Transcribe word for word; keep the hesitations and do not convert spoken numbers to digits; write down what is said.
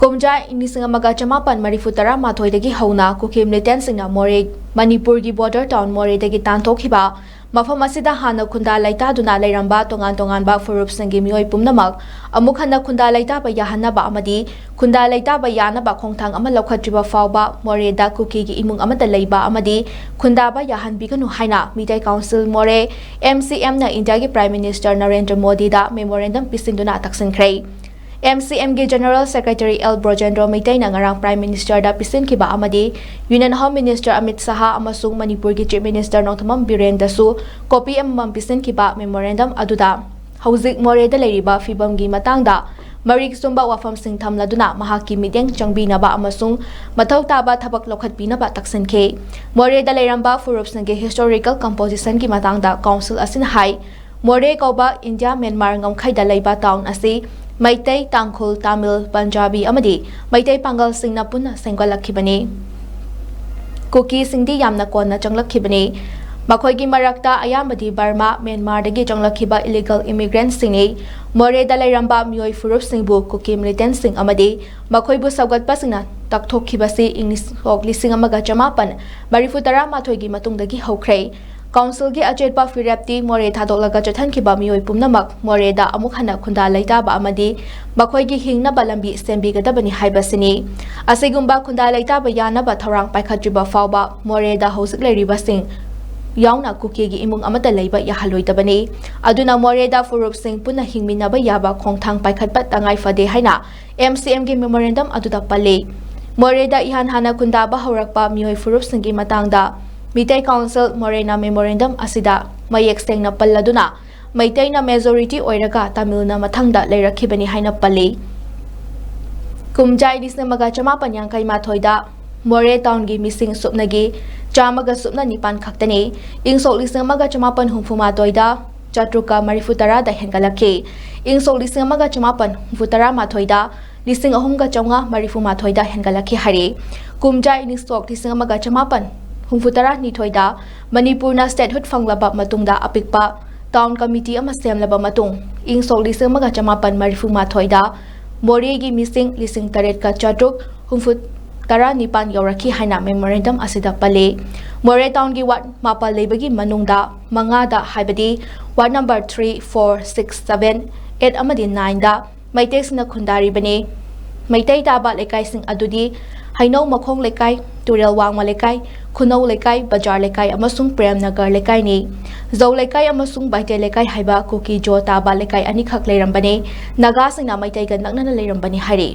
ꯀꯨꯝꯖꯥ ꯏꯪ ꯂꯤꯁꯤꯡ ꯑꯃꯒ ꯆꯃꯥꯄꯟ ꯃꯔꯤꯐꯨ ꯇꯔꯥ ꯃꯥꯊꯣꯏꯗꯒꯤ ꯍꯧꯅ ꯀꯨꯀꯤ militant ꯁꯤꯡꯅ ꯃꯣꯔꯦ, ꯃꯅꯤꯄꯨꯔꯒꯤ border town ꯃꯣꯔꯦꯗꯒꯤ ꯇꯥꯟꯊꯣꯛꯈꯤꯕ, ꯃꯐꯝ ꯑꯁꯤꯗ ꯍꯥꯟꯅ ꯈꯨꯟꯗꯥ ꯂꯩꯇꯥꯗꯨꯅ ꯂꯩꯔꯝꯕ ꯇꯣꯉꯥꯟ ꯇꯣꯉꯥꯟꯕ ꯐꯨꯔꯨꯞꯁꯤꯡꯒꯤ ꯃꯤꯑꯣꯏ ꯄꯨꯝꯅꯃꯛ ꯑꯃꯨꯛ ꯍꯟꯅ ꯈꯨꯟꯗꯥ ꯂꯩꯇꯥꯕ ꯌꯥꯍꯟꯅꯕ ꯑꯃꯗꯤ ꯈꯨꯟꯗꯥ ꯂꯩꯇꯥꯕ ꯌꯥꯅꯕ ꯈꯣꯡꯊꯥꯡ ꯑꯃ ꯂꯧꯈꯠꯇ꯭ꯔꯤꯕ ꯐꯥꯎꯕ ꯃꯣꯔꯦꯗ ꯀꯨꯀꯤꯒꯤ ꯏꯃꯨꯡ ꯑꯃꯠꯇ ꯂꯩꯕ ꯑꯃꯗꯤ ꯈꯨꯟꯗꯥꯕ ꯌꯥꯍꯟꯕꯤꯒꯅꯨ ꯍꯥꯏꯅ ꯃꯤꯇꯩ Council ꯃꯣꯔꯦ, M C M ꯅ ꯏꯟꯗꯤꯌꯥꯒꯤ Prime Minister Narendra ꯃꯣꯗꯤꯗ memorandum ꯄꯤꯁꯤꯟꯗꯨꯅ ꯇꯛꯁꯤꯟꯈ꯭ꯔꯦ꯫ M C M ꯒꯤ General Secretary L ꯕ꯭ꯔꯣꯖꯦꯟꯗ꯭ꯔꯣ ꯃꯩꯇꯩꯅ ꯉꯔꯥꯡ Prime Minister ꯗ ꯄꯤꯁꯤꯟꯈꯤꯕ ꯑꯃꯗꯤ Union Home Minister ꯑꯃꯤꯠ ꯁꯍꯥ ꯑꯃꯁꯨꯡ ꯃꯅꯤꯄꯨꯔꯒꯤ Chief Minister ꯅꯣꯡꯊꯣꯝꯕꯝ ꯕꯤꯔꯦꯟꯗꯁꯨ copy ꯑꯃꯃꯝ ꯄꯤꯁꯤꯟꯈꯤꯕ memorandum ꯑꯗꯨꯗ ꯍꯧꯖꯤꯛ ꯃꯣꯔꯦꯗ ꯂꯩꯔꯤꯕ ꯐꯤꯕꯝꯒꯤ ꯃꯇꯥꯡꯗ ꯃꯔꯤꯛ ꯆꯨꯝꯕ ꯋꯥꯐꯝꯁꯤꯡ ꯊꯝꯂꯗꯨꯅ ꯃꯍꯥꯛꯀꯤ ꯃꯤꯠꯌꯦꯡ ꯆꯪꯕꯤꯅꯕ ꯑꯃꯁꯨꯡ ꯃꯊꯧ ꯇꯥꯕ ꯊꯕꯛ ꯂꯧꯈꯠꯄꯤꯅꯕ ꯇꯛꯁꯤꯟꯈꯤ꯫ ꯃꯣꯔꯦꯗ ꯂꯩꯔꯝꯕ ꯐꯨꯔꯨꯞꯁꯤꯡꯒꯤ historical composition ꯒꯤ ꯃꯇꯥꯡꯗ Council ꯑꯁꯤꯅ ꯍꯥꯏ, ꯃꯣꯔꯦ ꯀꯧꯕ ꯏꯟꯗꯤꯌꯥ ꯃ꯭ꯌꯥꯟꯃꯥꯔ ꯉꯝꯈꯩꯗ ꯂꯩꯕ town ꯑꯁꯤ ꯃꯩꯇꯩ, ꯇꯥꯡꯈꯨꯜ, ꯇꯥꯃꯤꯜ, ꯄꯟꯖꯥꯕꯤ ꯑꯃꯗꯤ ꯃꯩꯇꯩ ꯄꯥꯡꯒꯜꯁꯤꯡꯅ ꯄꯨꯟꯅ ꯁꯦꯝꯒꯠꯂꯛꯈꯤꯕꯅꯤ꯫ ꯀꯨꯀꯤꯁꯤꯡꯗꯤ ꯌꯥꯝꯅ ꯀꯣꯟꯅ ꯆꯪꯂꯛꯈꯤꯕꯅꯤ꯫ ꯃꯈꯣꯏꯒꯤ ꯃꯔꯛꯇ ꯑꯌꯥꯝꯕꯗꯤ ꯕꯔꯃꯥ, ꯃ꯭ꯌꯥꯟꯃꯥꯔꯗꯒꯤ ꯆꯪꯂꯛꯈꯤꯕ illegal immigrant ꯁꯤꯡꯅꯤ꯫ ꯃꯣꯔꯦꯗ ꯂꯩꯔꯝꯕ ꯃꯤꯑꯣꯏ ꯐꯨꯔꯨꯞꯁꯤꯡꯕꯨ ꯀꯨꯀꯤ militant ꯁꯤꯡ ꯑꯃꯗꯤ ꯃꯈꯣꯏꯕꯨ ꯁꯧꯒꯠꯄꯁꯤꯡꯅ ꯇꯛꯊꯣꯛꯈꯤꯕꯁꯤ ꯏꯪ ꯁꯣꯛ ꯂꯤꯁꯤꯡ ꯑꯃꯒ ꯆꯃꯥꯄꯟ ꯃꯔꯤꯐꯨ ꯇꯔꯥ ꯃꯥꯊꯣꯏꯒꯤ ꯃꯇꯨꯡꯗꯒꯤ ꯍꯧꯈ꯭ꯔꯦ꯫ Council ꯒꯤ ꯑꯆꯦꯠꯄ ꯐꯤꯔꯦꯞꯇꯤ ꯃꯣꯔꯦ ꯊꯥꯗꯣꯛꯂꯒ ꯆꯠꯍꯟꯈꯤꯕ ꯃꯤꯑꯣꯏ ꯄꯨꯝꯅꯃꯛ ꯃꯣꯔꯦꯗ ꯑꯃꯨꯛ ꯍꯟꯅ ꯈꯨꯟꯗꯥ ꯂꯩꯇꯥꯕ ꯑꯃꯗꯤ ꯃꯈꯣꯏꯒꯤ ꯍꯤꯡꯅꯕ ꯂꯝꯕꯤ ꯁꯦꯝꯕꯤꯒꯗꯕꯅꯤ ꯍꯥꯏꯕꯁꯤꯅꯤ꯫ ꯑꯁꯤꯒꯨꯝꯕ ꯈꯨꯟꯗꯥ ꯂꯩꯇꯥꯕ ꯌꯥꯅꯕ ꯊꯧꯔꯥꯡ ꯄꯥꯏꯈꯠꯇ꯭ꯔꯤꯕ ꯐꯥꯎꯕ ꯃꯣꯔꯦꯗ ꯍꯧꯖꯤꯛ ꯂꯩꯔꯤꯕꯁꯤꯡ ꯌꯥꯎꯅ ꯀꯨꯀꯤꯒꯤ ꯏꯃꯨꯡ ꯑꯃꯠꯇ ꯂꯩꯕ ꯌꯥꯍꯜꯂꯣꯏꯗꯕꯅꯤ꯫ ꯑꯗꯨꯅ ꯃꯣꯔꯦꯗ ꯐꯨꯔꯨꯞꯁꯤꯡ ꯄꯨꯟꯅ ꯍꯤꯡꯃꯤꯟꯅꯕ ꯌꯥꯕ ꯈꯣꯡꯊꯥꯡ ꯄꯥꯏꯈꯠꯄ ꯇꯉꯥꯏ ꯐꯗꯦ ꯍꯥꯏꯅ M C M ꯒꯤ memorandum ꯑꯗꯨꯗ ꯄꯜꯂꯤ꯫ ꯃꯣꯔꯦꯗ ꯏꯍꯥꯟ ꯍꯥꯟꯅ ꯈꯨꯟꯗꯥꯕ ꯍꯧꯔꯛꯄ ꯃꯤꯑꯣꯏ ꯐꯨꯔꯨꯞꯁꯤꯡꯒꯤ ꯃꯇꯥꯡꯗ ꯃꯤꯇꯩ Council ꯃꯣꯔꯦꯅ memorandum ꯑꯁꯤꯗ ꯃꯌꯦꯛ ꯁꯦꯡꯅ ꯄꯜꯂꯗꯨꯅ, ꯃꯩꯇꯩꯅ majority ꯑꯣꯏꯔꯒ ꯇꯥꯃꯤꯜꯅ ꯃꯊꯪꯗ ꯂꯩꯔꯛꯈꯤꯕꯅꯤ ꯍꯥꯏꯅ ꯄꯜꯂꯤ꯫ ꯀꯨꯝꯖꯥ ꯂꯤꯁꯤꯡ ꯑꯃꯒ ꯆꯃꯥꯄꯟ ꯌꯥꯡꯈꯩ ꯃꯥꯊꯣꯏꯗ ꯃꯣꯔꯦ town ꯒꯤ ꯃꯤꯁꯤꯡ ꯁꯨꯞꯅꯒꯤ ꯆꯥꯝꯃꯒ ꯁꯨꯞꯅ ꯅꯤꯄꯥꯟ ꯈꯛꯇꯅꯤ꯫ ꯏꯪ ꯁꯣꯛ ꯂꯤꯁꯤꯡ ꯑꯃꯒ ꯆꯃꯥꯄꯟ ꯍꯨꯝꯐꯨ ꯃꯥꯊꯣꯏꯗ ꯆꯥꯇ꯭ꯔꯨꯛꯀ ꯃꯔꯤꯐꯨ ꯇꯔꯥꯗ ꯍꯦꯟꯒꯠꯂꯛꯈꯤ꯫ ꯏꯪ ꯁꯣꯛ ꯂꯤꯁꯤꯡ ꯑꯃꯒ ꯆꯃꯥꯄꯟ ꯍꯨꯝꯐꯨ ꯇꯔꯥ ꯃꯥꯊꯣꯏꯗ ꯂꯤꯁꯤꯡ ꯑꯍꯨꯝꯒ ꯆꯥꯝꯃꯉꯥ ꯃꯔꯤꯐꯨ ꯃꯥꯊꯣꯏꯗ ꯍꯦꯟꯒꯠꯂꯛꯈꯤ ꯍꯥꯏꯔꯤ꯫ ꯀꯨꯝꯖꯥ ꯏꯪ ꯁꯣꯛ ꯂꯤꯁꯤꯡ ꯑꯃꯒ ꯆꯃꯥꯄꯟ ꯍꯨꯝꯐꯨ ꯇꯔꯥ ꯅꯤꯊꯣꯏꯗ ꯃꯅꯤꯄꯨꯔꯅ statehood ꯐꯪꯂꯕ ꯃꯇꯨꯡꯗ ꯑꯄꯤꯛꯄ town committee ꯑꯃ ꯁꯦꯝꯂꯕ ꯃꯇꯨꯡ, ꯏꯪ ꯁꯣꯛ ꯂꯤꯁꯤꯡ ꯑꯃꯒ ꯆꯃꯥꯄꯟ ꯃꯔꯤꯐꯨ ꯃꯥꯊꯣꯏꯗ ꯃꯣꯔꯦꯒꯤ ꯃꯤꯁꯤꯡ ꯂꯤꯁꯤꯡ ꯇꯔꯦꯠꯀ ꯆꯥꯇ꯭ꯔꯨꯛ ꯍꯨꯝꯐꯨ ꯇꯔꯥ ꯅꯤꯄꯥꯟ ꯌꯧꯔꯛꯈꯤ ꯍꯥꯏꯅ ꯃꯦꯃꯣꯔꯦꯟꯗꯝ ꯑꯁꯤꯗ ꯄꯜꯂꯤ꯫ ꯃꯣꯔꯦ ꯇꯥꯎꯟꯒꯤ ꯋꯥꯔꯗ ꯃꯥꯄꯜ ꯂꯩꯕꯒꯤ ꯃꯅꯨꯡꯗ ꯃꯉꯥꯗ, ꯍꯥꯏꯕꯗꯤ ward number three, four, six, seven, eight ꯑꯃꯗꯤ ꯅꯥꯏꯟꯗ ꯃꯩꯇꯩꯁꯤꯡꯅ ꯈꯨꯟꯗꯥꯔꯤꯕꯅꯤ꯫ ꯃꯩꯇꯩ ꯇꯥꯕ ꯂꯩꯀꯥꯏꯁꯤꯡ ꯑꯗꯨꯗꯤ ꯍꯩꯅꯧ ꯃꯈꯣꯡ ꯂꯩꯀꯥꯏ, ꯇꯨꯔꯦꯜ ꯋꯥꯡꯃ ꯂꯩꯀꯥꯏ, ꯈꯨꯅꯧ ꯂꯩꯀꯥꯏ, ꯕꯖꯥꯔ ꯂꯩꯀꯥꯏ ꯑꯃꯁꯨꯡ ꯄ꯭ꯔꯦꯝꯅꯒꯔ ꯂꯩꯀꯥꯏꯅꯤ꯫ ꯖꯧ ꯂꯩꯀꯥꯏ ꯑꯃꯁꯨꯡ ꯕꯥꯏꯇꯩ ꯂꯩꯀꯥꯏ ꯍꯥꯏꯕ ꯀꯨꯀꯤ ꯖꯣ ꯇꯥꯕ ꯂꯩꯀꯥꯏ ꯑꯅꯤꯈꯛ ꯂꯩꯔꯝꯕꯅꯤ꯫ ꯅꯥꯒꯥꯁꯤꯡꯅ ꯃꯩꯇꯩꯒ ꯅꯛꯅꯅ ꯂꯩꯔꯝꯕꯅꯤ ꯍꯥꯏꯔꯤ꯫